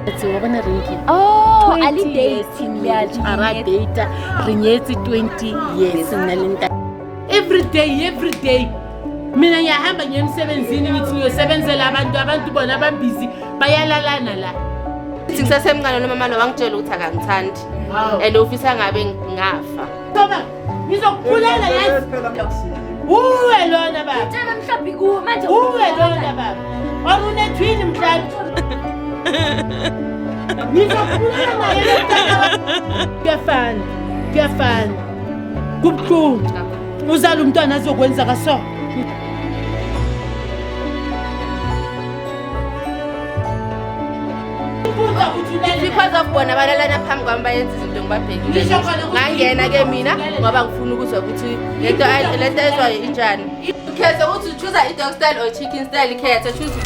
Wa bona renki. Oh, a le 20 years dating in marriage. A ra data re nyetse 20 years nna le ntate. Every day, every day. Mina ngiyahamba ngiye emsebenzini, ngithi ngiyosebenzela abantu, abantu bona babhizi bayalalana la. Thi ngisasemncane lo mama lo wangitshela ukuthi akangithandi. And ufisa ngabe ngafa. Baba, ngizokuphulela yazi. Uwe lona baba. Tshela mhlawumbe kuwe manje. Uwe lona baba. Or unethwini mhlawumbe. Ngizokuphulela naye lo mntana. Kuyafana. Kuyafana. Kubuhlungu. Uzala umntwana azokwenza kaso. Because of bona balalana phambi kwami bayenza izinto ngibabhekile. Ngangena ke mina ngoba ngifuna ukuzwa ukuthi lento ezwayo injani. Khetha ukuthi choose i-dog style or chicken style, khetha choose.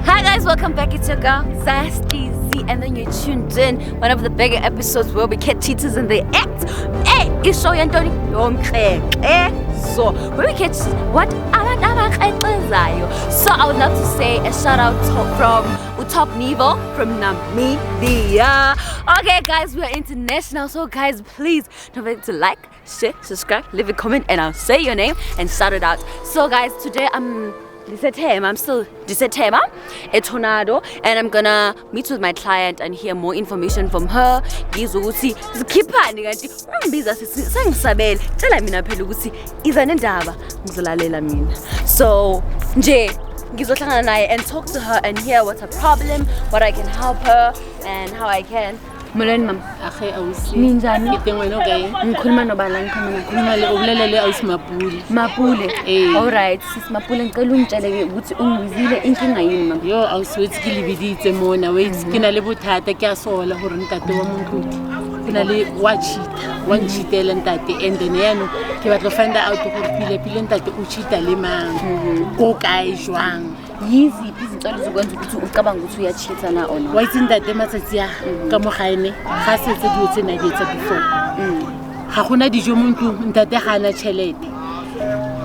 Hi guys, welcome back. It's your girl Zesty Z, and then you're tuned in one of the bigger episodes where we catch cheaters in the act. Hey, ishow yantoni yomkrexe. So where we catch what abantu abakrexezayo. So I would love to say a shout out to, from Utop Nivo from Namibia. Okay guys, we are international, so guys please don't forget to like, share, subscribe, leave a comment, and I'll say your name and shout it out. So guys, today I'm Disethema, I'm still Disethema, a tornado, and I'm gonna meet with my client and hear more information from her. Ngizwe ukuthi zikhiphani kanti ungibiza sengisabele. Tshela mina phela ukuthi iza nendaba, ngizolalela mina. So nje ngizohlangana naye and talk to her and hear what's her problem, what I can help her and how I can. Molweni mama. Age ausi. Ninjani? Ke teng wena o kae? Ngikhuluma nobala, ngikhuluma naye. Khuluma le o bolela le ausi Mapule. Mapule. Eh. Alright, sis Mapule, ngicela ungitshele ke ukuthi ungibizile inkinga yini mama? Yo ausi wetse ke lebiditse mona, wa itse ke na le bothata, ke a sola gore ntate wa mo ntlong go na le wa cheat-a, wa ncheatela ntate, and then yaanong ke batla go find out gore pile-pile ntate o cheat-a le mang, ko kae, jwang. Yiziphi izinto ezokwenza ukuthi ucabange ukuthi uyacheat-a na or not? Wa itse ntate matsatsi a ka mo gaene ga setse dilo tse na di etsa before. Ga gona dijo mo ntlong, ntate ga ana tšhelete.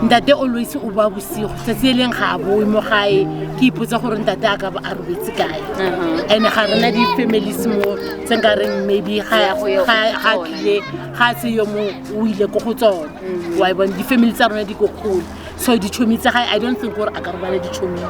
Ntate always o boa bosigo, tsatsi le leng ga a boe mo gae, ke ipotsa gore ntate a ka bo a robetse kae. And ga rena di-families mo tse nka reng maybe ga tlile ga se yo mo o ile ko go tsona. Wa e bona di-family tsa rona di ko kgole. So ditšhomi tsa gae, I don't think gore a ka robala ditšhoming.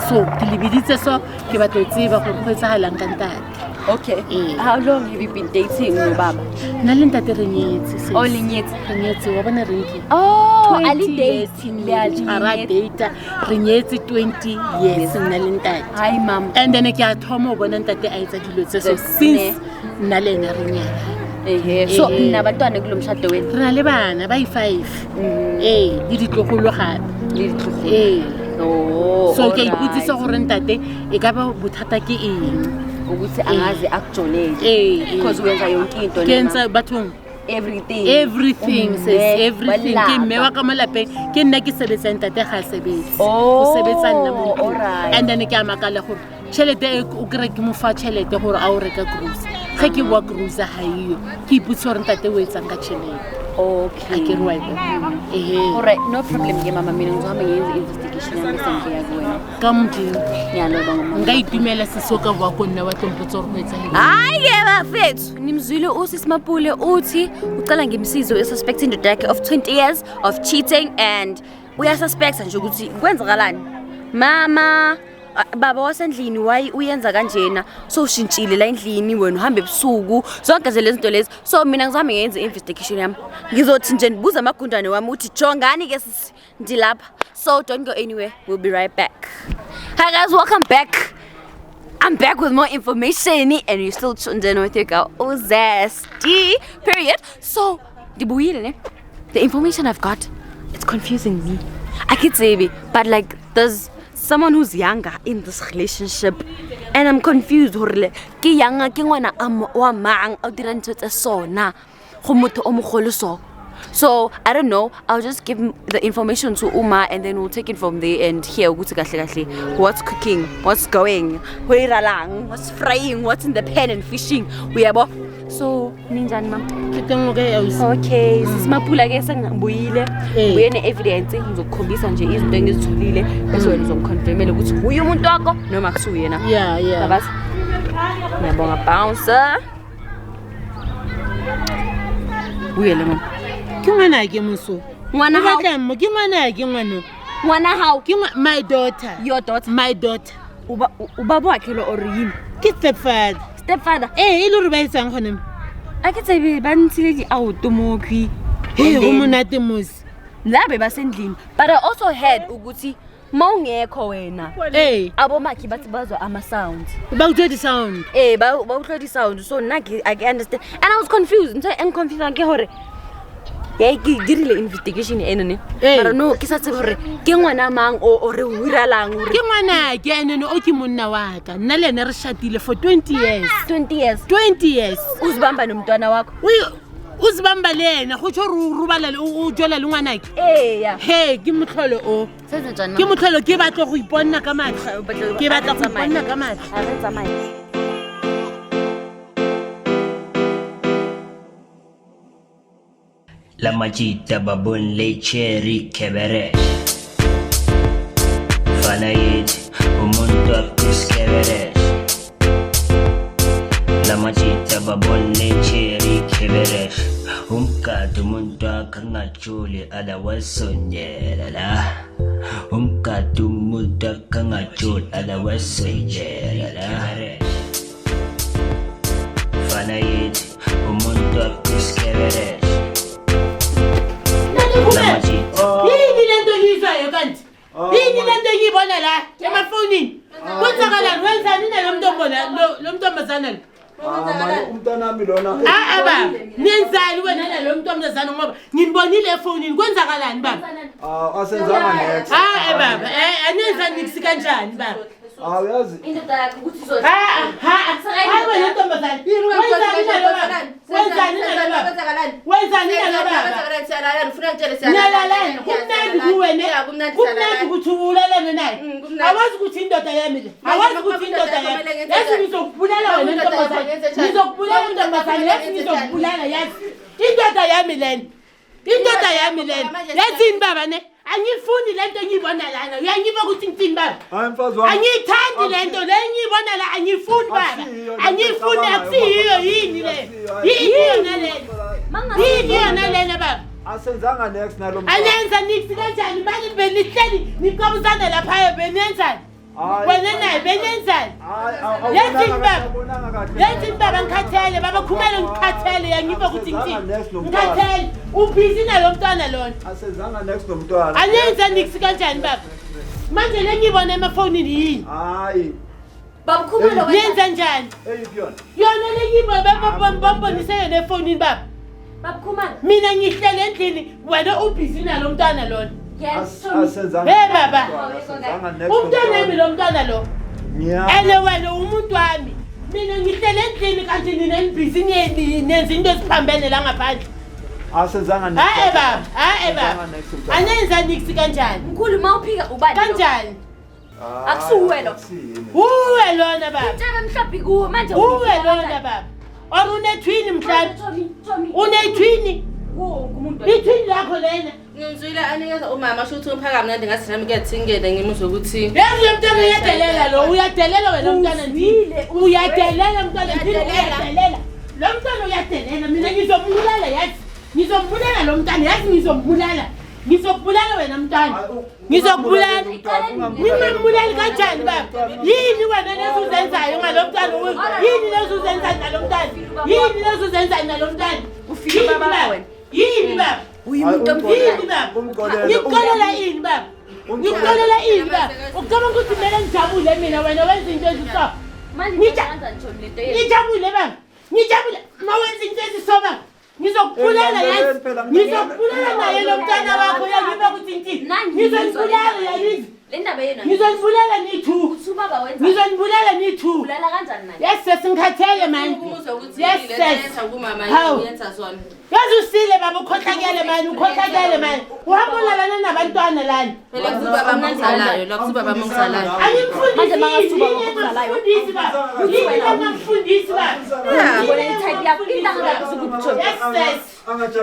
So ke lebiditse so ke batla ho tseba gore go etsagalang ka ntate. Okay. How long have you been dating nobaba? Nna le ntate re nyetse, sis. Oh, le nyetse. Re nyetse, wa bona renki. Oh, a le 20 years dating in le a marriage. A ra data, re nyetse 20 years nna le ntate. Hi mama. And then ke a thoma ho bona ntate a etsa dilo tse so Tse- since nna le ena re nyala. Ehe. So nna bantwana kulo mshado wenu? Re na le bana ba i5. Le ditlogolo gape. Le ditlogolo. Oh, So ke a alright. ipotsisa gore ntate e ka ba bothata ke eng? Ukuthi angaze akujolele. Because wenza yonke into Ke lena. entsa bathong Everything. Everything, sis, Umme, everything. Ke mme wa walapa. ka mo lapeng, ke nna ke sebetsang, ntate ga a sebetse. Oh, Go sebetsa nna mo ntlong. alright. And then ke a makala gore tšhelete e o kry-e ke mo fa tšhelete gore a o reka grocery. Ge ke boa grocery ga eyo, ke ipotse gore ntate o etsang ka tšhelete. Okay. A ke re wa e bona. Ehe. Alright, no problem ke mama, mina ngizohamba ngiyenze investigation yami bese ngiya kuwena. Ka Modimo. Ngiyaloba ngomama. Nka itumela sisi o ka boa ko nna wa tlo mpotsa gore go etsahetseng. Hayi ke bafethu, nimzwile usisi Mapule uthi ucela ngimsize ususpect indoda yakhe of 20 years of cheating and uyasuspecta nje ukuthi kwenzakalani. Mama, baba wasendlini why uyenza kanjena? So ushintshile la endlini wena uhamba ebusuku, zonke nje lezi zinto lezi. So mina ngizohamba ngiyenze investigation yami. Ngizothi nje ndibuza amagundane wami uthi jongani ke sisi ndilapha. So don't go anywhere, we'll be right back. Hi guys, welcome back. I'm back with more information and you're still tuned in with your girl Zesty. Period. So ndibuyile ne? The information I've got, it's confusing me. I could say, but like there's someone who's younger in this relationship and I'm confused hore ke younger ke ngwana a wa mang o dira ntho tse sona go motho o mogolo so. So I don't know, I'll just give the information to Uma and then we'll take it from there and hear ukuthi kahle kahle what's cooking, what's going, ho iralang, what's frying, what's in the pan and fishing. Uyabo? So ninjani mama? Ke teng o kae ausi? Okay, sisi Mapula ke sengibuyile. Ngibuye ne-evidence, ngizokukhombisa nje izinto engizitholile bese wena uzongiconfirmela ukuthi uye umuntu wakho noma akusuyena. Yeah, yeah. Babasa. Ngiyabonga bouncer. Buyele mama. Ke ngwanake moso. Ngwana O hao. batlang mo? Ke ngwanake ngwano. Ngwana hao. Ke my daughter. Your daughter. My daughter. Uba ubaba wakhe lo or yini? Ke stepfather. Stepfather. Ee, e le gore ba etsang gone mo? A ke tsebe ba ntshile di-out mo kwi. He, go monate mose. La bebasendlini. But I also heard ukuthi mawungekho wena. Ee, Abomakhi bathi bazwa ama-sounds. ba utswa di-sound. Eh, ba utlwa di-sound so nna ke I ke understand and I was confused. Ntho e nconfusang ke hore ye ke dirile investigation eno ne. Ee. Mara no ke sa tsebe hore ke ngwana mang o re o iralang hore Ke ngwanake ene o ke monna wa ka. Nna le ene re shatile for 20 years. 20 years 20 years. uzibamba nomntwana wakho. O zibamba le ena go tsho gore o robala le o jola le ngwanake. Eya. He, ke motlholo o. Senze njani? Ke motlholo ke batla go iponna ka matlho. Ke batla go iponna ka matlho. Ha re tsamaye. La majita babon le cherry keberesh. Fana yet umuntu akus keberesh. La majita babon le cherry keberesh. Umkati umuntu akangajoli alawasonyela la. Umkati umuntu akangajoli alawasonyela la. Fana yet umuntu akus keberesh. Yini le nto engiyizwayo kanti? Yini le nto engiyibona la emafonini? Kwenzakalani? Wenzani nalo lo ntombazana lo? Umntanami lona. Ah baba, nenzani wena nalo ntombazana ngoba nginibonile efonini. Kwenzakalani baba? Ah, asenzanga next. Ah baba, anenzani niksi kanjani baba? Ah, uyazi. Indoda yakho ukuthi izo Ah ha, hayi wena ntombazana. Wenzani nalo baba? Wenzani nalo baba? Wenzani nalo baba? Niyalalana, kumnandi kuwe ne? Kumnandi ukuthi ulalane naye. Awazi ukuthi indoda yami le. Awazi ukuthi indoda yami. Yazi ngizokubulala wena ntombazana. Ngizokubulala ntombazana, yazi ngizokubulala yazi. Indoda yami lena. Indoda yami lena. Yazini baba ne? Angifuni lento engiyibona lana. Uyangiva ukuthi ngithini baba? Hayi mfazi wami. Angiyithandi lento le engiyibona la, angifuni baba. Angifuni, akusiyiyo yini le. Yini yona lena? Yini yona lena baba? Asenzanga next nalo mntwana. Anenza niksi kanjani? Manje benihleli niqabuzana lapha benenzani? Wena naye benenzani? Yazini baba. Yazini baba ngikhathele baba Khumalo ngikhathele yangiva ukuthi ngithini. Ngikhathele ubhizi nalo mntwana lona. Asenzanga next nomntwana. Anenza niksi kanjani baba? Manje le ngibona emafonini yini? Hayi. Baba Khumalo nenza njani? Eyiphi yona? Yona le ngibona bambonise yona efonini baba. Baba Khumalo. Mina ngihlele endlini wena ubhizi nalo mntwana lona. Asenzanga. Hey baba. Umntwana wami lo mntwana lo. Ene wena umuntu wami. Mina ngihlele endlini kanti nina nibhizi nenza into eziphambene la ngaphandle. Asenzanga next. Hayi baba, hayi baba. Anenza niksi kanjani? Mkhulu mawuphika ubani? Kanjani? Akusuwe lo. Uwe lona baba. Intshebe mhlophe kuwe manje. Uwe lona baba. Or unethwini mhlawumbe. Unethwini. Ithwini lakho lena. Ngimzwile anikeza umama sho ukuthi umphaka mnandi ngathi nami kuyathingela ngimuzwe ukuthi Yazi lo mntwana uyadelela lo, uyadelela wena mntwana ndini. Uyadelela mntwana ndini, uyadelela. Lo mntwana uyadelela, mina ngizombulala yazi. Ngizombulala lo mntwana yazi ngizombulala. Ngizokubulala wena mntwana. Ngizokubulala. Ngingambulali kanjani baba? Yini wena lezo uzenzayo ngalo mntwana? Yini lezo uzenzayo nalo mntwana? Yini lezo uzenzayo nalo mntwana? Ufike baba wena. Yini baba? Uyimuntu Yini baba? Ngikuxolela ini baba? Ngikuxolela ini baba? Ucabanga ukuthi kumele ngijabule mina wena wenza into eziso. Ngijabule baba. Ngijabule mawenza into eziso baba. Ngizokubulala yazi. Ngizokubulala naye lo mntwana wakho uyangiva ukuthi ngithini. Ngizokubulala yazi. Le ndaba yenu. Ngizonibulala ni-two. Uthi ubaba wenza. Ngizonibulala ni-two. Ulala kanjani manje? Yes sis ngikhathele manje. Umuzwe ukuthi Yes le nto sis. yenza kumama Hawu. yenza zona. Yazi usile baba ukhohlakele manje ukhohlakele manje. Uhamba ulalana nabantwana lana. Phela kuba bamngizalayo lo kuba bamngizalayo. Angimfundisi. Manje mangasuka ngokuzalayo. Angimfundisi baba. Yini engamfundisi baba? Ubona i-type yakho intanga zakho zikuphi Thomi? Yes sis.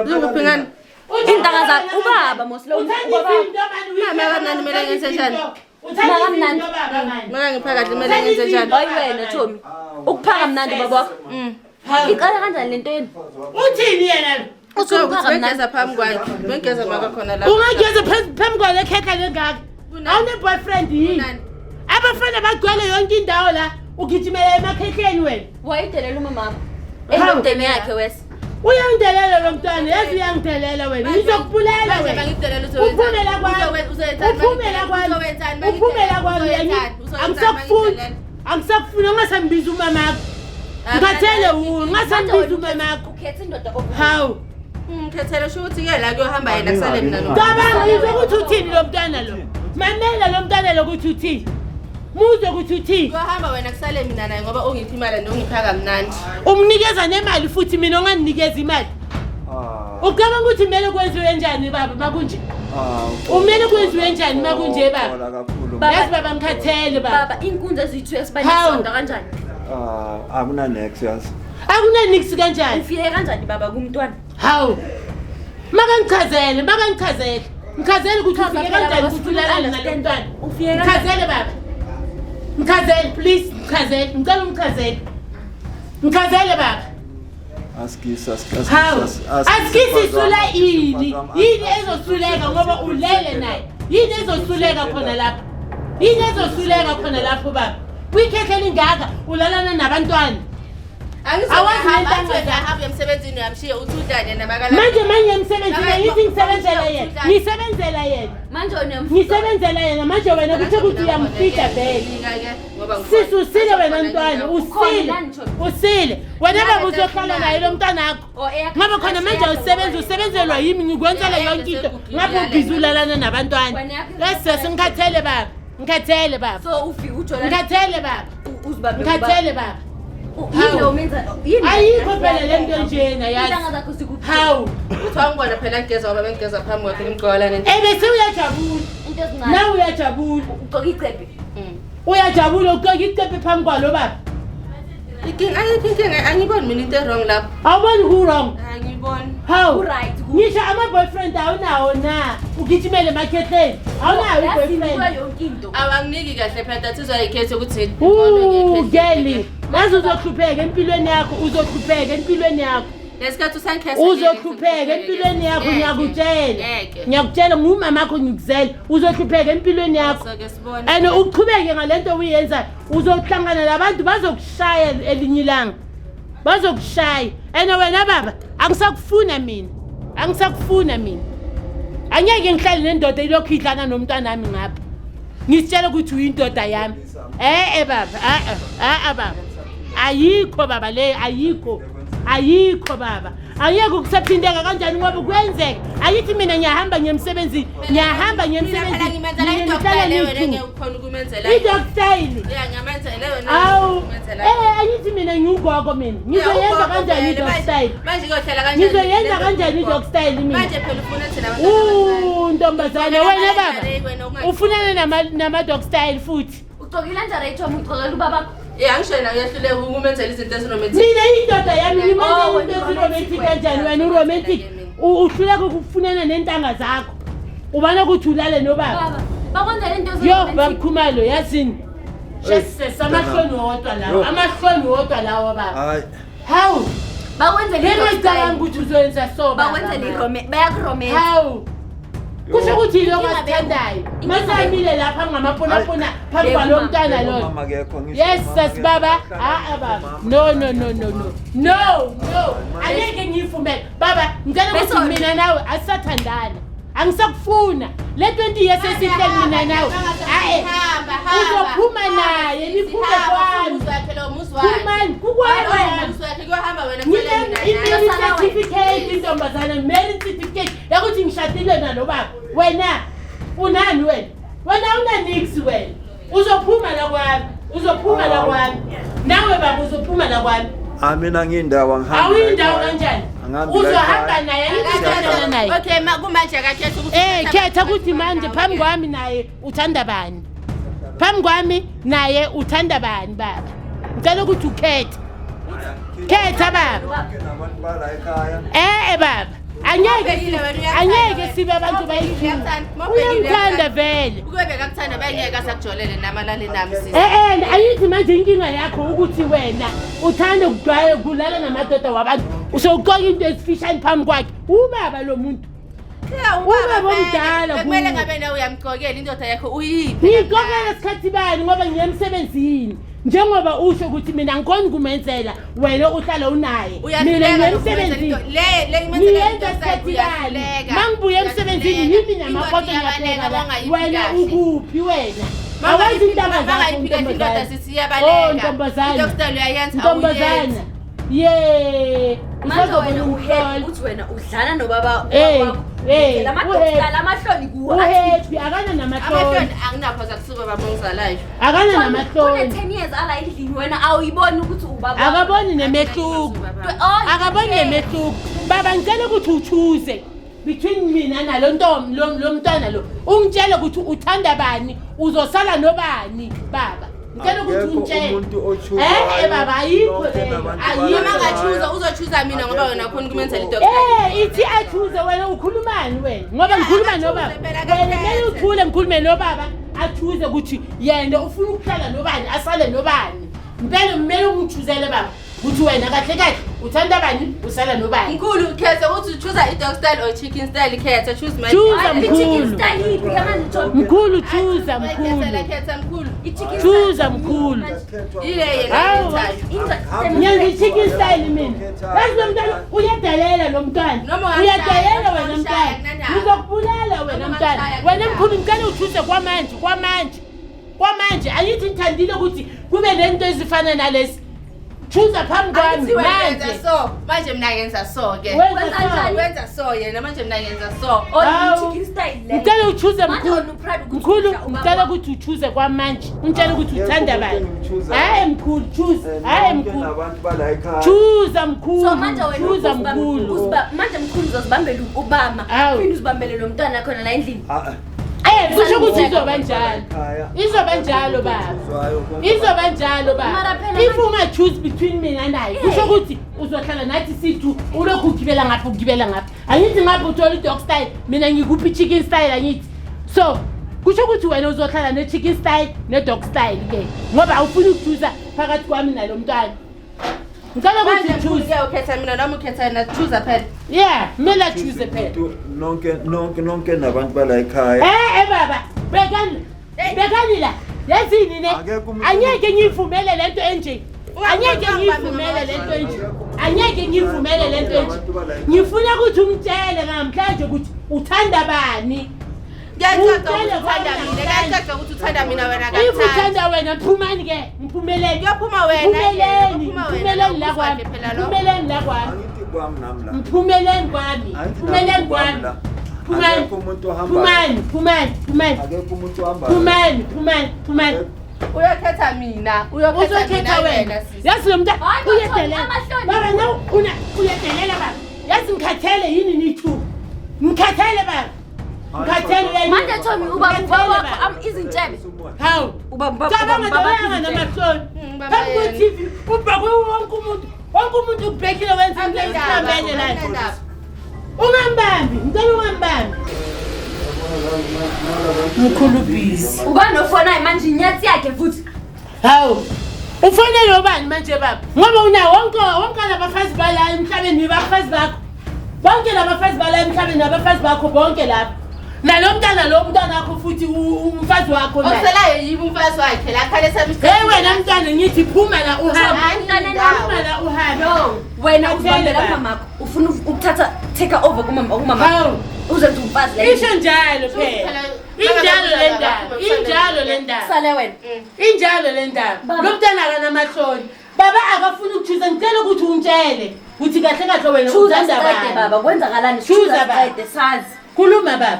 Zikuphi ngani? Intanga zakho ubaba mos lo Uthanda ubaba. izinto mani Mama kamnandi kumele ngenze njani? Uthanda Mama kamnandi. izinto baba mani. Maka ngiphakathi kumele ngenze njani? Hayi wena Thomi. Ukuphaka mnandi baba wakho. Iqala kanjani lento yenu? Uthini yena lo? Uthi So ukuphaka ukuthi mnandi. bengigeza phambi kwakhe, bengigeza makakhona la. Ungageza phambi kwale khekha lengaka? Awune-boyfriend yini? Kunani? Abafana bagcwele yonke indawo la, ugijimela emakhehleni wena. Wayidelela umamakho. Hawu. Endodeni yakhe wes. Uyangidelela lo mntwana, yazi uyangidelela wena. Ngizokubulala Manje wena. bangidelela uzowenza. Uphumela kwami. Uphumela kwami. Uphumela kwami. Angisakufuni. Angisakufuni ungasambizi umamakho. Ngikhathele wuwe, ungasambizi umamakho. Ukhetha indoda Hawu. Ngikhethele sho ukuthi ke la kuyohamba yena kusale mina no. Cabanga ngizwe ukuthi uthini lo mntwana lo. Mamela lo mntwana lo ukuthi uthini. Muzwe ukuthi uthini. Kuyohamba wena kusale mina naye ngoba ungiphi imali nongipha kamnandi. Umnikeza nemali futhi mina ongandinikeza imali. Ah, Ucabanga ukuthi kumele kwenziwe njani baba makunje? ah, Umele kwenziwe njani makunje baba? Uxola kakhulu. Baba. Yazi baba ngikhathele baba. Baba inkunzi ezithu Hawu. esibanisonda kanjani? Ah, akuna next yazi. Akunaniksi kanjani? Ufike kanjani baba kumntwana? Hawu. Makangichazele, makangichazele. Ngichazele ukuthi Chaza ufike phela kanjani baba, ukuthi sifuna ulalale nalo uku-understand. mntwana. Ufike kanjani? Ngichazele baba. Ngichazele please, ngichazele. Ngicela ungichazele. Ngichazele baba. Asikisi asikisi. Hawu. Asikisi sula ini? Yini ezosuleka ngoba ulele naye? Yini ezosuleka khona lapha? Yini ezosuleka khona lapho baba? Kwikhekhe elingaka ulalana nabantwana. Awazi Angizohamba nentanga athi ahamba emsebenzini uyamshiya uthi udlane namakala. Manje manje emsebenzini ngithi ngisebenzela yena. Ngisebenzela yena. Manje wena Ngisebenzela yena manje wena kuthe ukuthi uyamfida vele. Sisi usile wena mntwana, usile. Usile. Wena baba uzohlala naye lo mntanakho. Ngabe khona manje awusebenzi, usebenzelwa yimi ngikwenzela yonke into. Ngabe ubhizi ulalana nabantwana. Esese ngikhathele baba. Ngikhathele baba. So ufike ujola Ngikhathele baba. uzibambe. Ngikhathele baba. Yini umenza? Yini? Ayikho phela le nto njena yazi. Intanga zakho zikuphi? Hawu. Uthi wangibona phela ngigeza ngoba bengigeza phambi kwakhe ngimgqola nento. Ebese uyajabula. Into ezincane. Nawe uyajabula. Ugqoka icephe. Uyajabula ugqoka icephe phambi kwalo baba. Inkinga ayikho inkinga angiboni mina into wrong lapho. Awuboni ku-wrong. Angiboni. Hawu. Ku-right, ku- Ngisho ama-boyfriend awunawo na. Ugijimele emakhehleni. Awunayo Yazi i-boyfriend. yonke into. Awanginiki kahle phela that is why ikhethe ukuthi Ooh, girlie. Yazi uzohlupheka empilweni yakho, uzohlupheka empilweni yakho. Lesikhathi usangikhesa. Uzohlupheka empilweni yakho ngiyakutshela. Ngeke. Ngiyakutshela ngumamakho ngikuzela. Uzohlupheka empilweni yakho. Soke sibone. And uqhubeke ngalento uyenzayo, uzohlangana nabantu bazokushaya elinye ilanga. Bazokushaya. And wena baba, angisakufuna mina. Angisakufuna mina. Angeke ngihlale nendoda ilokhu idlana nomntwana wami ngapha. Ngisitshela ukuthi uyindoda yami. Eh eh baba, eh eh baba. Ayikho baba le, ayikho. Ayikho baba. Angeke kusaphindeka kanjani ngoba kuyenzeka. Ayithi mina ngiyahamba ngiyemsebenzini. Ngiyahamba Mina phela ngiyemsebenzini. ngimenzela Mina i-dog ngihlala style wena ngiyi-two. ngeke ukhona ukumenzela. I-dog style. Yeah, ngiyamenzela wena. Awu. Ukumenzela. Eh angithi mina ngiwugogo mina. Ngizoyenza kanjani i-dog style? Manje kuyohlala kanjani? Ngizoyenza kanjani i-dog style mina? Manje phela ufuna thina abantu abancane. Uh, ntombazane wena baba. Ufunana nama dog style futhi. Ugqoka ilanjara ithoma ugqokela ubabakho. Yeah, angisho yena uyahluleka ukumenzela izinto eziromantic. Mina indoda yami Oh, ngimenzela wena into uromantic eziromantic kanjani wena uromantic? Uhluleka ukufunana nentanga zakho. Ubana ukuthi ulale nobaba. Baba, bakwenzela into Yo eziromantic. babukhumalo yazini. Shesese amahloni wodwa lawo. Yo. Amahloni wodwa lawo baba. Hayi. Hawu. Bakwenzela i-dog Bengicabanga style. ukuthi uzoyenza so baba. Bakwenzela irome, bayakuromance. Hawu. Kusho ukuthi yiloko Inkinga asithandayo. inkinga Masamile lapha ngamaponapona phambi Beka kwalo umama. mntwana loyo. Umama akekho ngisho. Yes, umama sis akekho. baba. Uhlala Ah baba. nomama. No no no no no. No, no. Angeke ngiyivumele. Baba, ngicela ukuthi Bese- mina nawe asisathandana. Angisakufuna. Le 20 years esihleli mina nawe. Hayi. Hamba, hamba. Uzophuma naye, niphume kwami. Umuzi wakhe lo muzi wakhe. Phumani kukwami. Umuzi wakhe kuyohamba wena kusale mina naye. Ngine certificate intombazana, marriage certificate yakuthi ngishadile nalo baba. Wena unani wena? Wena unanix wena. Uzophuma la kwami. Uzophuma la kwami. Nawe baba uzophuma la kwami. Ah mina ngiyindawo angihambi. Awuyindawo la ekhaya. kanjani? Angihambi la Uzohamba ekhaya. naye, angithandana naye. Okay, kumanje akakhetha ukuthi Eh khetha ukuthi manje phambi kwami naye uthanda bani? Phambi kwami naye uthanda bani baba? Ngicela ukuthi ukhethe. Khetha baba. Nabantu bala ekhaya. Eh baba. Angeke Mawubhekile wena uyakuthanda angeke wena. sibe abantu Mawubhekile bayi-two. uyakuthanda. Mawubhekile Uyangithanda uyakuthanda. vele. Ukube bekakuthanda bengeke asakujolele nami alale nami sisi. Eh ayithi manje inkinga yakho ukuthi wena uthanda ukudwaya kulala namadoda wabantu usewuqoka into ezifishane phambi kwakhe ubaba lo muntu. Yeah, Ubaba ubaba vele. omdala Bekumele kuwe. ngabe nawe uyamgqokela indoda yakho uyiphi. Ngiyigqokela sikhathi bani ngoba ngiya emsebenzini. Njengoba usho ukuthi mina ngikhona kumenzela wena uhlala unaye. Mina Uyahluleka ngiya nokumenzela emsebenzini. into. Le ngimenzela Ngiyenza into sikhathi bani? uyahluleka. Mangibuya emsebenzini yimi namakoto ngiyapheka la. Wena ukuphi wena? Awazi intaba zakho Bangayiphika indoda ntombazane. sisi Oh iyabaleka. ntombazane. Idokotela uyayenza Ntombazana. Ye. Manje Usazobona wena umhlola. uthi wena udlala nobaba Eh, wakho. eh, Lama-dog amahloni kuwo. Uhappy akana namahloni. Amahloni anginakho zakusuka baba ongizalayo. Akana Kune namahloni. 10 years ala endlini wena awuyiboni ukuthi ubaba. Akaboni nemehluko. Oh, Akaboni nemehluko. Baba ngicela ukuthi uchoose between mina nalo ntombi lo lo mntwana lo. Ungitshele ukuthi uthanda bani, uzosala nobani baba. Ngicela ukuthi Akekho ungitshele. umuntu ochuzayo, Eh baba ayikho nonke leyo. nabantu Ayikho. Noma bala- angachuza uzochuza mina ngoba wena khona kumenzela idokotela. Eh ithi achuze wena ukhulumani wena ngoba ngikhuluma akachuze nobaba phela, wena kumele akakhethe. uthule ngikhulume nobaba achuze ukuthi yena ufuna ukuhlala nobani asale nobani impela kumele ungichuzele baba ukuthi wena kahle kahle uthanda bani usala nobani. Mkhulu khetha ukuthi uchuza i-dog style or chicken style khetha choose my Choose I-chicken mkhulu. style iphi kamanje John? Mkhulu chuza Khethela mkhulu. khetha mkhulu. I-chicken Chuza mkhulu. Ile yena Hawu. ayithathayo. Ngiyenza i-chicken style mina. Yazi lo mntwana uyadelela lo mntwana. Noma ungamshaya, Uyadelela noma wena ungamshaya, mntwana. akunandaba. Ngizokubulala wena Noma mntwana. ungamshaya, Wena akunandaba. mkhulu ngicela uthuse kwamanje kwamanje. Kwamanje ayithi ngithandile ukuthi kube nento ezifana nalesi. Chuza phambi kwami Angithi wena wenza manje. so manje mina ngenza so ke. Wenza Wenza so. Wenza so yena manje mina ngenza so. Oh, Hawu. i-chicken style le. Ngicela uchuze Manje mkhulu. wena u-proud ukuthi Mkhulu udla ubaba ngicela wakho. ukuthi uchuze kwamanje. Ungitshele ukuthi Akekho uthanda umuntu bani. engimchuzayo. Hayi mkhulu choose. Hayi Nonke mkhulu. nabantu bala ekhaya. Chuza mkhulu. So manje wena Chuza mkhulu. manje mkhulu uzozibambela ubama. Hawu. Uphinde uzibambele lo mntwana khona la endlini. Ah, ah. Eh kusho ukuthi izoba njalo. Ekhaya. Izoba njalo baba. Ochuzayo, konke Izoba njalo baba. Mara phela If unga choose between mina naye, kusho ukuthi uzohlala nathi sithu ulokhu ugibela ngapha ugibela ngapha. Angithi ngapha uthola i-dog style, mina ngikuphi i-chicken style angithi. So kusho ukuthi wena uzohlala ne-chicken style ne-dog style ke ngoba awufuni ukuchuza phakathi kwami nalo mntwana. Ngicela ukuthi Manje mkhulu uchoose. ke ukhetha mina noma ukhetha yena choose phela. Yeah, kumele achoose phela. Umuntu nonke nonke nonke nabantu bala ekhaya. Eh baba, bekani. Bekani la. Yazini ne? Akekho umuntu- Angeke ngiyivumele lento enje. Angeke ngiyivumele lento enje. Angeke ngiyivumele lento enje. Ngifuna ukuthi ungitshele namhlanje ukuthi uthanda bani. Kuyacaca Utshele ukuthi uthanda khona mina, kuyacaca ukuthi uthanda mina wena If kathanda. uthanda wena phumani ke, ngiphumeleni. Kuyophuma wena yena, Mphumeleni, kuyophuma wena, mphumeleni la lo kwami. phela lo. Mphumeleni la kwami. Angithi kwami nami la. Mphumeleni kwami. Angithi Mphumeleni nami kwami. kwami la. Phumani. Akekho umuntu ohambayo. Phumani, phumani, phumani. Akekho umuntu ohambayo. Phumani, phumani, phumani. Uyokhetha mina, uyokhetha mina Uzokhetha wena. wena sisi. Yazi lo mntwana Hayi, uyadelela. amahloni. Baba na una uyadelela baba. Yazi ngikhathele yini nithu. Ngikhathele baba. Ngikhathele yini. Manje Tommy ubaba ubaba wakho izintshebe. Hawu. Ubaba ubaba Cabanga ubaba nje wakho izintshebe. namahloni. Mm, baba Phambi yena. kwe-TV ubhekwe wonke umuntu. Wonke umuntu ubhekile wenza into Akunandaba, esihlambene la. akunandaba. Ungambambi, ngicela ungambambi. Mkhulu busy. Uba nofonayo manje inyathi yakhe futhi. Hawu. Ufonele ubani manje baba? Ngoba una wonke wonke labafazi bala emhlabeni bafazi bakho. Bonke labafazi bala emhlabeni abafazi bakho bonke lapha. Nalo mntana lo mntwana wakho futhi umfazi wakho naye. Okusalayo yibo umfazi wakhe la khale sami. Hey wena mntwana ngithi phuma la uhambe. Mntwana Phuma la uhambe. No, wena Athele uzibambela baba. kumamakho. Ufuna ukuthatha take over kumama kumama. Hawu. Uzenza umfazi la. Isho njalo phela. Injalo le ndaba. Injalo le ndaba. Sale wena. Injalo le ndaba. Baba. Lo mntwana akanamahloni. Baba akafuni ukuchuza ngicela ukuthi ungitshele ukuthi kahle kahle wena Chuza uthanda siqede bani. baba, kwenzakalani? Chuza Chuza baba. siqede sazi. Khuluma baba.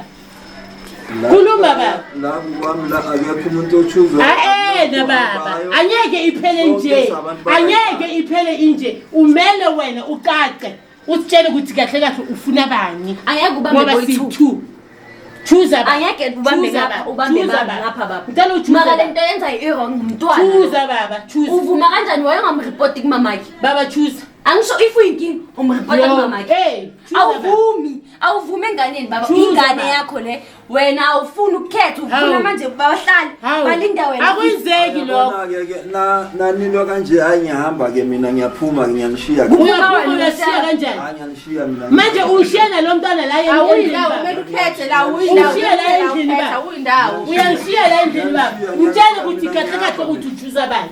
La- Khuluma baba. La kwami la akekho umuntu ochuzayo. Aena baba, angeke iphele nje. Angeke iphele inje. Umele wena ucace. Usitshele ukuthi kahle kahle ufuna bani. Angeke ubambe Ngoba boyi-two. si-two. Choose baba. Angeke ubambe Choose ngapha, baba. ubambe Choose ngapha baba. ngapha baba. Ngicela uchoose Mara le baba. nto yenzayo i-wrong ngumntwana. Choose baba, choose. Uvuma kanjani waye ungamripoti kumamakhe? Baba choose. Angisho if uyinkinga umrepota Yo, kumamakhe. hey, choose baba. Awuvumi, awuvumi enganeni baba. Choose Ingane baba. yakho le wena awufuni ukukhetha ufuna Hawu. manje bahlali Hawu. balinda wena. Akwenzeki lokho. Yabona-ke ke nanilwa kanje, hayi, ngiyahamba-ke mina, ngiyaphuma-ke, ngiyanishiya-ke. Uyaphuma, wena uyashiya ushiya. kanjani? Hayi, ngiyanishiya mina. Manje ushiya nalo mntwana la endlini Awuyindawo, baba. kumele ukhethe la, awuyindawo. Ushiye la endlini baba. Awuyindawo. Uyangishiya la endlini baba. Utshele ukuthi kahle kahle ukuthi uchuza bani.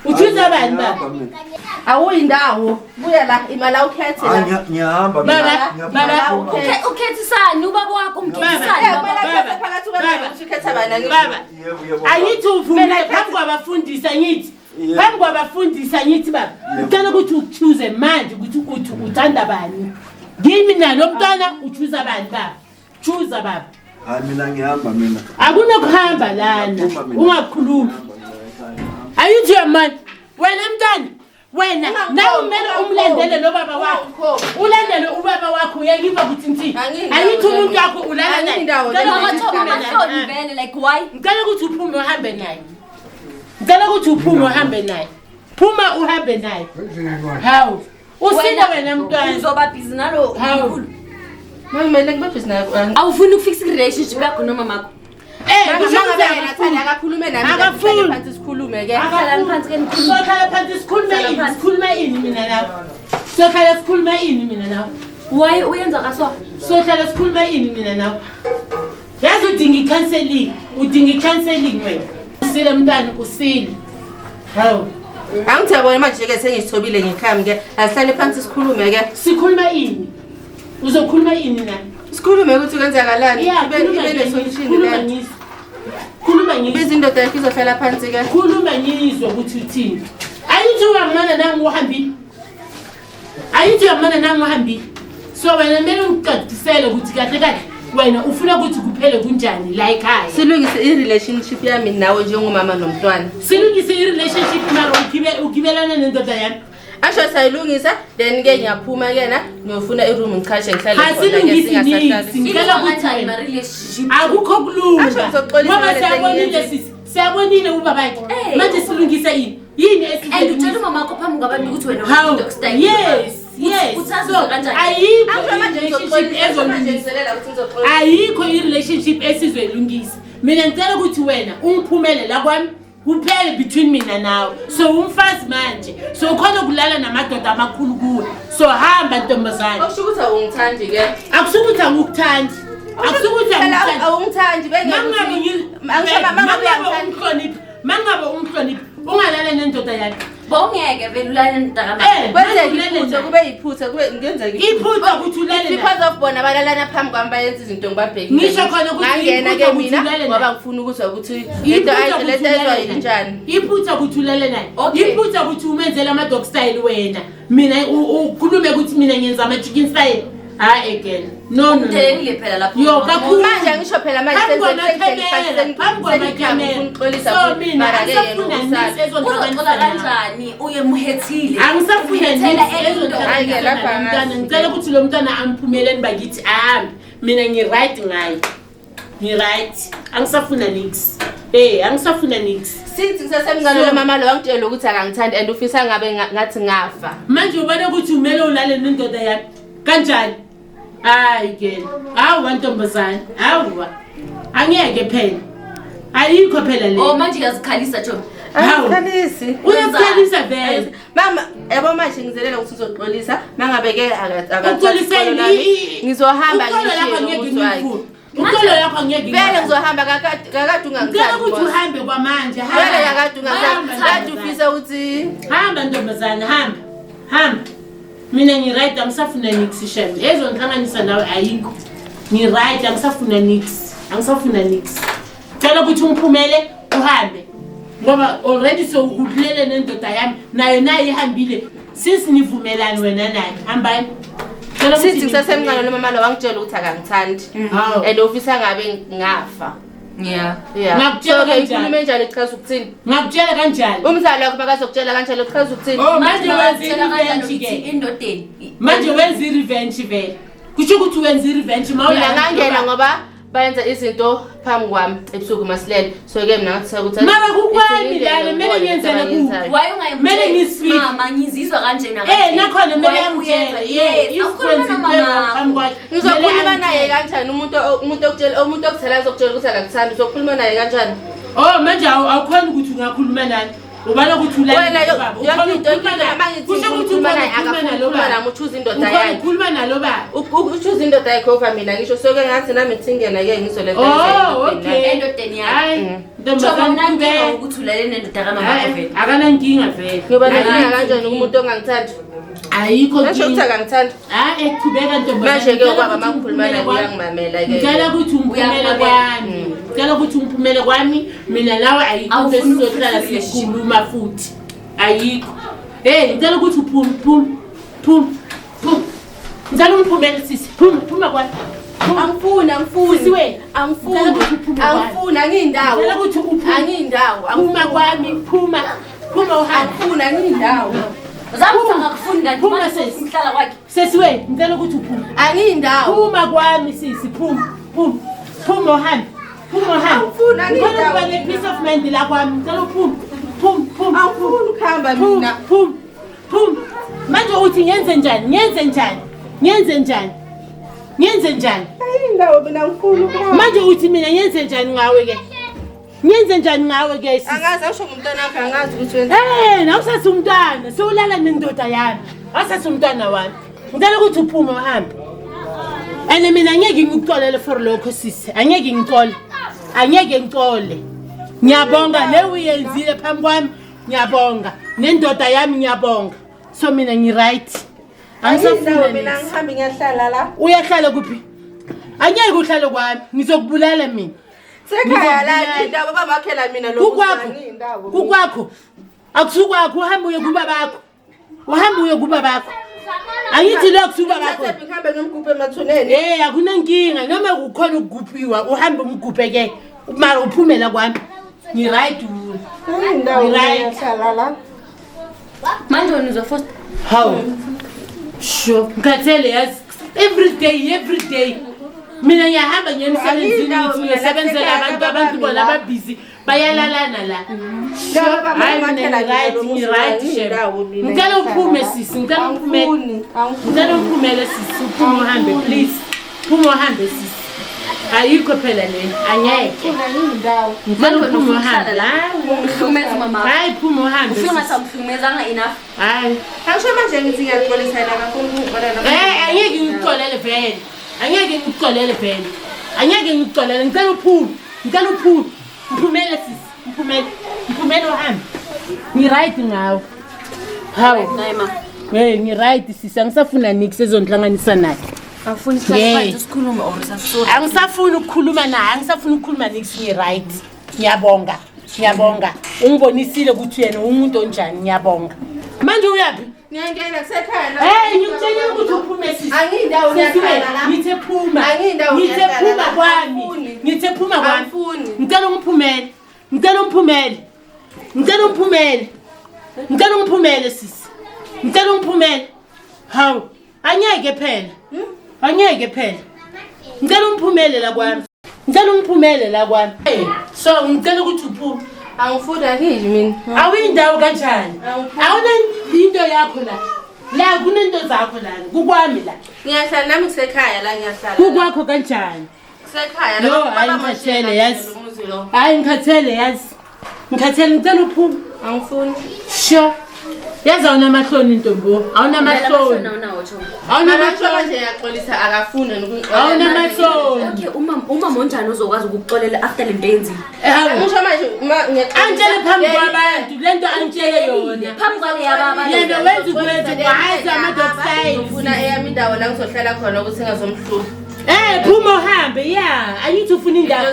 Uchuza bani baba? Ngiyahamba mina. Awuyindawo. Buya la, ima la ukhethe Hayi, la. ngiyahamba mina. Baba, Ngiyaphuma. baba. Ukhethisani ubaba wakho umkhethisani Eh, baba. kumele akhethe phakathi Baba. kwenu ukuthi ukhetha bani, angisho? Baba. Yebo, yebo. Angithi uvumile Mina phambi kwabafundisi, angithi Yebo. phambi kwabafundisi, angithi baba, Yebo. ucela ukuthi uchoose manje ukuthi uthi uthanda bani kimi nalo mntwana. Uchuza bani baba? Chuza baba. Hayi, mina ngihamba mina. Akunokuhamba lana. Ngiyaphuma mina. Ungakhulumi. Ayithi uyamani wena mntwana, wena nawe kumele umlandele lo baba wakho, ulandele ubaba wakho. Uyangiva ukuthi ngithini? Angindawo Angithi umuntu le. wakho ulala naye. Angindawo le. Ngicela Mama ukuthi Thobo uphume naye. amahloni vele, like why? Ngicela ukuthi uphume uhambe naye. Ngicela ukuthi uphume uhambe naye. Phuma uhambe naye. Hawu, usile wena mntwana. Uzoba busy nalo Hawu. mkhulu. Kumele ngibe busy nayo. Awufuni ukufixa i-relationship yakho nomamakho. Eh, kusho Mangabe ukuthi yena athanda akakhulume nami, Akafuni. sihlale phansi sikhulume ke. Hlalani phansi ke nikhulume. Sohlala phansi sikhulume Hlala ini? phansi. Sikhulume ini mina nawe? Sohlala sikhulume ini mina nawe? Why uyenza kaso? Sohlala sikhulume ini mina nawe? Yazi udinga i-counseling, udinga i-counseling wena. Usile mntwana, usile. Hawu. Angithi yabona manje ke sengizithobile ngikhami ke. Asihlale phansi sikhulume ke. Sikhuluma ini? Uzokhuluma ini na? Sikhulume ukuthi kwenzakalani. Yeah, Ibe khuluma ibe nje, ne-solution khuluma le. ngizwe. Khuluma ngizwe. Biza indoda yakho izohlala phansi ke. Khuluma ngizwe ukuthi uthini. Ayithi uyamana nangu uhambile. Ayithi uyamana nangu uhambile. So wena kumele ungicacisele ukuthi kahle kahle wena ufuna ukuthi kuphele kunjani la ekhaya. Silungise i-relationship yami nawe njengomama nomntwana. Silungise i-relationship, mara ugibelana nendoda yami. Asho sayilungisa, then ke ngiyaphuma ke na ngiyofuna i-room ngichashe ngihlale khona ke Asilungisi singasahlali. nix. Ngicela ukuthi Kanjani wena ma-relationship? Akukho Asho kulunga. ngizoxolisa Ngoba ngale siyabonile sengiyenzile. sisi. Siyabonile ubabakhe. Eh. Manje silungisa ini? Yini And utshela esizolungisa? umamakho phambi kwabantu ukuthi wena How? uyi-dog style. Yes. Uthazizwa So, kanjani? ayikho Asho manje i-relationship ngizoxolisa, asho manje ezolungisa. ngizelela ukuthi ngizoxolisa. Ayikho i-relationship esizoyilungisa. Mina ngicela ukuthi wena ungiphumele la kwami, kuphele between mina nawe. So umfazi manje, so ukhona ukulala namadoda amakhulu kuwe. So hamba ntombazane. Okusho ukuthi awungithandi ke. Akusukuthi angikuthandi. Akusukuthi Phela angikuthandi. awungithandi Mangabe Angisho mangabe uyangithanda. umhloniphi, mangabe umhloniphi, ungalala nendoda yakhe. Bowungeke vele ulale nendoda Eh, Kwenzeka manje ulele iphutha naye. kube yiphutha kube ngenzeka Iphutha ukuthi ulale naye. Because of bona balalana phambi kwami bayenza izinto ngibabhekile. Ngisho khona ukuthi ngangena iphutha ke ukuthi mina ulale naye. ngoba ngifuna ukuzwa ukuthi Iphutha ukuthi lento ayizwa ulale naye. injani. Iphutha ukuthi ulale naye. Okay. Iphutha ukuthi umenzele ama-dog style wena, mina ukhulume ukuthi mina ngenza ama-chicken style. Hayi again, no, no, no. Umdelelile phela lapho. Yo, kakhulu. Manje angisho phela manje Phambi sengihleli phansi kwamakhamera, phambi kwamakhamera. ngixolisa So mina mara ke yena angisafuna usala. nix ezonhlanganisa Uzoxola nawe. kanjani uyemuhethile? Angisafuna nix Umuhethela enye indoda. Hhayi ke, lapha ezonhlanganisa mntwana. angazi. Ngicela ukuthi lo mntwana amphumeleni bakithi, ahambe. Mina ngi-right ngaye, ngi-right, angisafuna nix. Angisafuna nix. Since ngisasemncane lo mama lo wangitshela ukuthi akangithandi and ufisa ngabe ngathi ngafa. Manje ubona ukuthi umele ulale nendoda yami kanjani? Hayi ke, hawa ntombazane, hawa, angeke phela, ayikho phela le. Oh, manje uyazikhalisa Chomi. Hawu. Angikhalisi. Uyazikhalisa vele. Mama, yabo manje ngizelela ukuthi uzoxolisa mangabe ke Uxolisa yini? Ngizohamba Uxolo lapho ngishiye angeke umuzi wakhe. ngikuvune. Uxolo lapho angeke Vele ngikuvune. ngizohamba kakade kakade Ngicela ungangithandi. ukuthi boss. uhambe kwamanje. Vele Hamba. kakade ungangithandi. Hamba, Kade ufisa ukuthi hamba ntombazane, hamba, hamba. Mina ngi-right, angisafuna nix shem ezongihlanganisa nawe, ayikho. Ngi-right, angisafuna nix, angisafuna nix. Cela ukuthi ungiphumele uhambe ngoba already sowuhudlulele nendoda yami, nayo nayo ihambile. Since nivumelani wena naye, hambani. Cela ukuthi sithi ngisasemncane lo mama lo wangitshela ukuthi akangithandi. Hawu. And ufisa ngabe ngafa. Yeah. Yeah. Ngakutshela So ke kanjani? ikhulume njalo ichaza ukuthini? Ngakutshela kanjani? Umzali wakho makazokutshela kanjalo kuchaza ukuthini? Oh, manje wenza Bakutshela kanjani i-revenge ukuthi ke. endodeni? Manje wenza i-revenge vele, kusho ukuthi wenza i-revenge ma Mina ulala ngangena nendoda. ngoba Bayenza izinto phambi kwami ebusuku masilele. So ke mina ngathi ukuthi Mara kukwami lana, kumele ngiyenzele kuphi? Why Kumele ngispeak. Mama ngizizwa kanjena. Eh, nakhona kumele amtshele. Yeah, if kwenza into phambi kwakhe. Ngizokhuluma naye kanjani umuntu okutshela umuntu okuthela azokutshela ukuthi akakuthandi uzokhuluma naye kanjani? Oh, manje awukhoni ukuthi ungakhuluma nani? Ubala ukuthi ulale Wena nobaba. yonke Ukhona into ukukhuluma naye. mangithi Kusho ukuthi ngikhuluma ukhona naye ukukhuluma akafuni nalo ukukhuluma baba. nami uchoose indoda Ukhona yakhe. ukukhuluma nalo baba. Uchoose indoda yakhe over mina ngisho so ke ngathi nami ngithingena ke ngizwe lento Oh, okay. Endodeni yakhe. Hayi, ntombazane Ntombazane qhubeka. ukuthi ulale nendoda kamama Hayi, vele. akanankinga vele. Ngiba nenkinga kanjani umuntu ongangithandi? Ayikho Nasho ukuthi inkinga. akangithandi. Hayi, qhubeka ntombazane. Manje ke Ngicela ubaba ukuthi mangikhuluma naye ungiphumele kwami. uyangimamela ke. Ngicela ukuthi ungiphumele Uyakumamela. kwami. Ngicela ukuthi ungiphumele kwami. Mina nawe ayikho into Awufuni esizohlala ukukhuluma. sikhuluma futhi. Ayikho. Hey, ngicela ukuthi uphume, phuma, phuma, phuma. Ngicela ungiphumele sisi. Phuma, phuma kwami. Phuma. Angifuni, angifuni. Sisi wena. Angifuni. Ngicela ukuthi uphume kwami. Angifuni, angiyindawo. Ngicela ukuthi uphume. Angiyindawo. Phuma kwami, phuma. Phuma uhambe. Angifuni, angiyindawo. Uzama ukuthi angakufuni kanti Phuma, manje sesi. umhlala kwakhe. Sisi wena, ngicela ukuthi uphume. Angiyindawo. Phuma kwami sisi, phuma, phuma. Phuma uhambe. Phuma uhambe. Angifuni, angiyindawo. Ngicela ukuba ne-peace of mind la kwami. Ngicela uphume. Phuma, phuma. Angifuni ukuhamba Phuma, mina. phuma, phuma. Manje uthi ngenze njani? Ngenze njani? Ngenze njani? Ngenze njani? Angiyindawo mina angifuni ukuhamba. Manje uthi mina ngenze njani ngawe ke? Ngenze njani ngawe ke sisi? Angazi awusho ngumntwana wakhe angazi ukuthi wenza. Eh, nawusase umntwana, sewulala nendoda yami. Awusase umntwana wami. Ngicela ukuthi uphume uhambe. And mina angeke ngikuxolele for lokho sisi. Angeke ngixole. Angeke ngixole. Ngiyabonga le uyenzile phambi kwami. Ngiyabonga. Nendoda yami ngiyabonga. So mina ngi-right. Angiyindawo Angisafuna mina nix. ngihambe ngiyahlala la. Uyahlala kuphi? Angeke uhlale kwami. Ngizokubulala mina. Sekhaya la Ngizokubulala. angiyindawo bamakhela mina lo. Kukwakho. Angiyindawo. Kukwakho. Akusukwakho uhambe uye kubabakho. Uhambe uye kubabakho. Angithi lo kusubabakho. Ngithathe ngihambe ngimgubhe emathuneni. Eh akunankinga noma kukhona ukuguphiwa uhambe umgubhe ke mara uphumela kwami. Ngi-right. Angiyindawo mina Right. ngiyahlala la. Manje wena uzofosta. Hawu. Sure. Ngikhathele yazi. Every day, every day. Mina ngiyahamba ngiye emsebenzini Angiyindawo ngithi mina, ngiyosebenzela la abantu sekhaya, abantu bona la. babhizi bayalalana la. Laba Hayi mina bamakhela mina ngi-right, lo muzi ngi-right angiyindawo shem. mina Ngicela ngiyahlala uphume la. sisi, ngicela uphumele. Angifuni, angifuni. Ngicela uphumele sisi, uphume uhambe please. Phuma uhambe sisi. Ayikho phela le, angeke. Angiyindawo. Ngicela Manje wena uphume ufuna uhambe. ukuhlala la? Umhlukumeza umama. Hayi phuma uhambe. Ufika sisi. ngathi awumhlukumezanga enough. Hayi. Angisho manje ngithi ngiyaxolisa yena akafuni ukungixolela. Eh angeke ngikuxolele vele. Angeke ngikuxolele vele. Angeke ngikuxolele. Ngicela uphume. Ngicela uphume. Mphumele sisi. Mphumele. Mphumele uhambe. Ngi-right ngawe. Hawu. Naye ma. Hey ngi-right sisi angisafuna nix ezonihlanganisa naye. Awufuni Yeah. sihlale sikhulume or sasisori. Angisafuni ukukhuluma naye, angisafuni ukukhuluma nix ngi-right. Ngiyabonga. Ngiyabonga. Ungibonisile ukuthi yena umuntu onjani. Ngiyabonga. Manje uyaphi? Ngiyangena kusekhaya la. Hey ngikutshelile ukuthi uphume sisi. Angiyindawo Sisi ngiyahlala wena, la. ngithe phuma. Angiyindawo Ngithe ngiyahlala phuma la. kwami. Angifuni. Ngithe phuma kwami. Angifuni. Ngicela ungiphumele. Ngicela ungiphumele. Ngicela ungiphumele. Ngicela ungiphumele sisi. Ngicela ungiphumele. Hawu, angeke phela. Angeke phela. Ngicela ungiphumele la kwami. Ngicela ungiphumele la kwami. Hey, so ngicela ukuthi uphume. Angifuni angidli mina. Awuyindawo kanjani? Angifuni. Awuna into yakho la. La kunento zakho la. Kukwami la. Ngiyahlala nami kusekhaya la ngiyahlala. Kukwakho kanjani? Kusekhaya la. Yo, hayi ngikhathele yazi. Hayi ngikhathele yazi. Ngikhathele ngicela uphume. Angifuni. Sure. Yazi awunamahloni ntombo. Awunamahloni. Awunawo tsho. Angisho Awunamahloni. manje ngiyaxolisa akafuni nokungixolela. Awunamahloni. Okay, umama onjani ozokwazi ukukuxolela after lento eyenzile? Hawu. Angisho manje ma ngiyaxolisa. Angitshele phambi kwabantu lento angitshele yona. Phambi kwale yababa. Yena wenza ukwenza kwazi ama-dog style. Ngifuna eyami indawo la ngizohlala khona ukuthi ngazomhlupha. Eh phuma uhambe ya. Angithi ufuna indawo.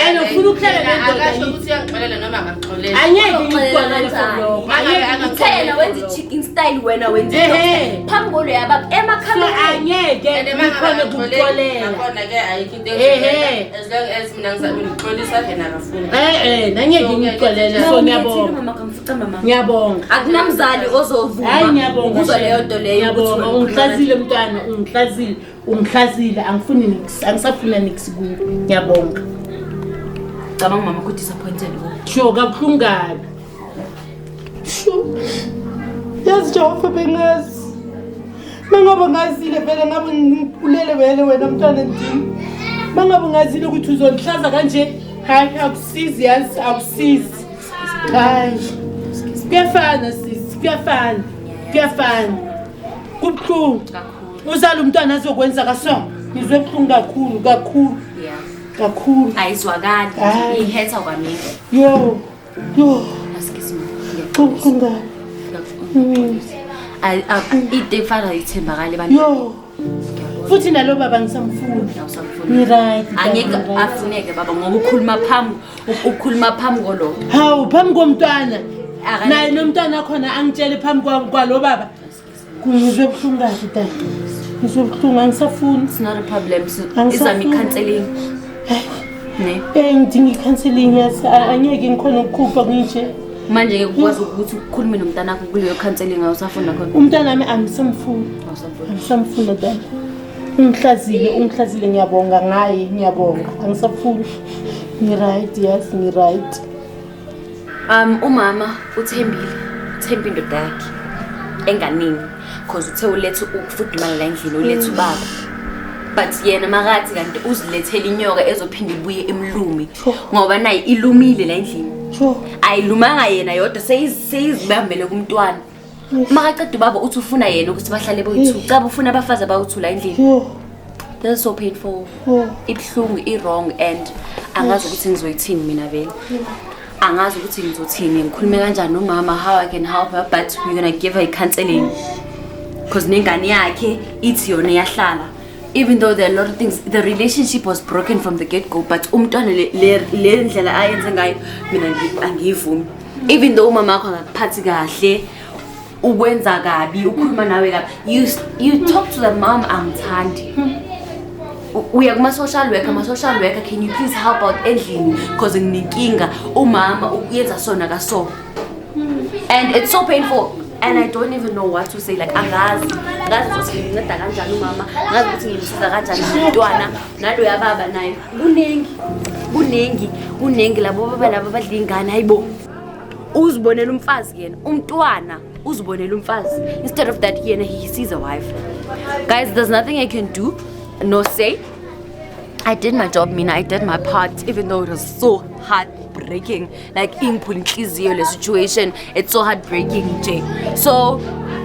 And ufuna ukuhlala nendoda. Akasho ukuthi uyangixolela noma akaxoleli. Angeke ngikuxolele for lokho. Angeke Uthe yena wenza i-chicken style wena wenza i-dog Ehhe. style. Phambi kwalo yababa So emakhamereni. angeke And uma ngikhone ngabe ukukuxolela. nakhona ke ayikho into Ehhe. engizoyenza. As long as mina ngixolisa yena akafuni. Eh nangeke ngikuxolele so ngiyabonga. Mama kamfica mama. Ngiyabonga. Akunamzali ozovuma. Hayi ngiyabonga. Ukuzwa Shem. leyo nto leyo ukuthi Ngiyabonga wena ungihlazile mntwana, ungihlazile. Ungihlazile, angifuni nix, angisafuna nix kuwe. Ngiyabonga. Cabanga mama ku-disappointed kuwe. Sho, kabuhlungu kabi. Sho. Yazi Jehova, bengazi. Mangabe ngazile vele ngabe ngipulele vele wena mntwana ndini. Mangabe ngazile ukuthi uzondihlaza kanje, hayi, akusizi yazi, akusizi. Hayi. Kuyafana sisi, kuyafana. Kuyafana. Kubuhlungu. Kakhulu. Uzala umntwana azokwenza kaso. Ngizwe buhlungu kakhulu kakhulu kakhulu. Ayizwakali. Hhayi. Ihetha kwamina. Yo. Yo. Asikisi mama. Kubuhlungu kabi. Into efana ayithembakali ebantwini. Yo. Futhi nalo baba ngisamfuni. Awusamfuni. Ngi-right. Angeke afuneke baba ngoba ukhuluma phambi kolo. Hawu, phambi komntwana. Naye nomntwana khona angitshele phambi kwalo baba. Ngizwe buhlungu kabi tata. Ngizwe buhlungu, angisafuni. It's not a problem. Angisafuni. Izama i-counseling. Ne. Ngidinga i-counseling yazi, angeke ngikhona ukukhupha nginje. Manje ngeke ukwazi ukuthi ukhulume nomntanakho kuleyo counseling, awusafuna khona. Umntwana wami angisamfuni. Awusamfuni. Angisamfuni tata. Ungihlazile, ungihlazile, ngiyabonga ngaye, ngiyabonga. Angisafuni. Ngi-right yazi, ngi-right. Umama uthembile, uthemba indoda yakhe enganini cause uthe uletha ukufudumala la endlini, uletha ubaba. But yena makathi kanti uzilethela inyoka ezophinda ibuye emlume ngoba naye ilumile la endlini. Sho. Ayilumanga yena yodwa, seyizibambele kumntwana. Makaceda ubaba uthi ufuna yena ukuthi bahlale boyi-two. Caba ufuna abafazi abawu-two la endlini. Yo. This is so painful. Yo. Ibuhlungu, i-wrong, and angazi ukuthi ngizoyithini mina vele. Angazi ukuthi ngizothini, ngikhulume kanjani nomama, how I can help her, but we're gonna give her i-counseling because nengane yakhe ithi yona iyahlala, even though there are a lot of things, the relationship was broken from the get go, but umntwana le ndlela ayenze ngayo mina angiyivumi. Even though umama wakho angakuphathi kahle, ukwenza kabi, ukhuluma nawe kabi, you talk to the mom, angithandi. Uya kuma-social worker, ama-social worker, can you please help out endlini because nginenkinga, umama uyenza sona kaso, and it's so painful and I don't even know what to say. Like, angazi, ngazi ukuthi ngimnceda kanjani umama, ngazi ukuthi ngimsiza kanjani umntwana naloya baba naye. Kuningi, kuningi, kuningi. Labo baba laba badla ingane, hayibo, uzibonela umfazi yena, umntwana uzibonela umfazi instead of that yena he sees a wife. Guys, there's nothing I can do no say. I did my job mina, I did my part, even though it was so heartbreaking. Like, ingiphula inhliziyo le situation, it's so heartbreaking nje. So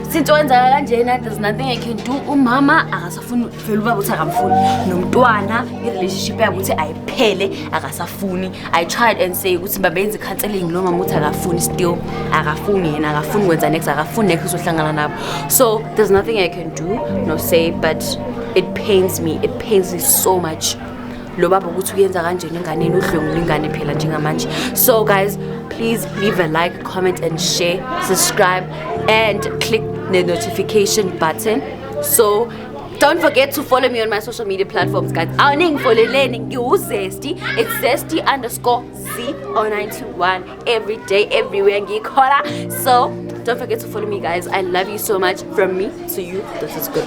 since wenzakala kanjena, there's nothing I can do. Umama akasafuni vele, ubaba uthi akamfuni nomntwana, i-relationship yabo uthi ayiphele, akasafuni. I tried and say ukuthi babenze i-counseling, lo mama uthi akafuni, still akafuni yena, akafuni kwenza next, akafuni next uzohlangana nabo. So there's nothing I can do no say, but it pains me, it pains me so much lo baba ukuthi uyenza kanjeni enganeni, udlwengula ingane phela njengamanje. So guys, please leave a like, comment and share, subscribe and click the notification button. So don't forget to follow me on my social media platforms, guys. Awuningifoleleni, ngiwuzesty, it's zesty_z0921 every day, everywhere ngikhona. So don't forget to follow me, guys. I love you so much. From me to you, this is goodbye.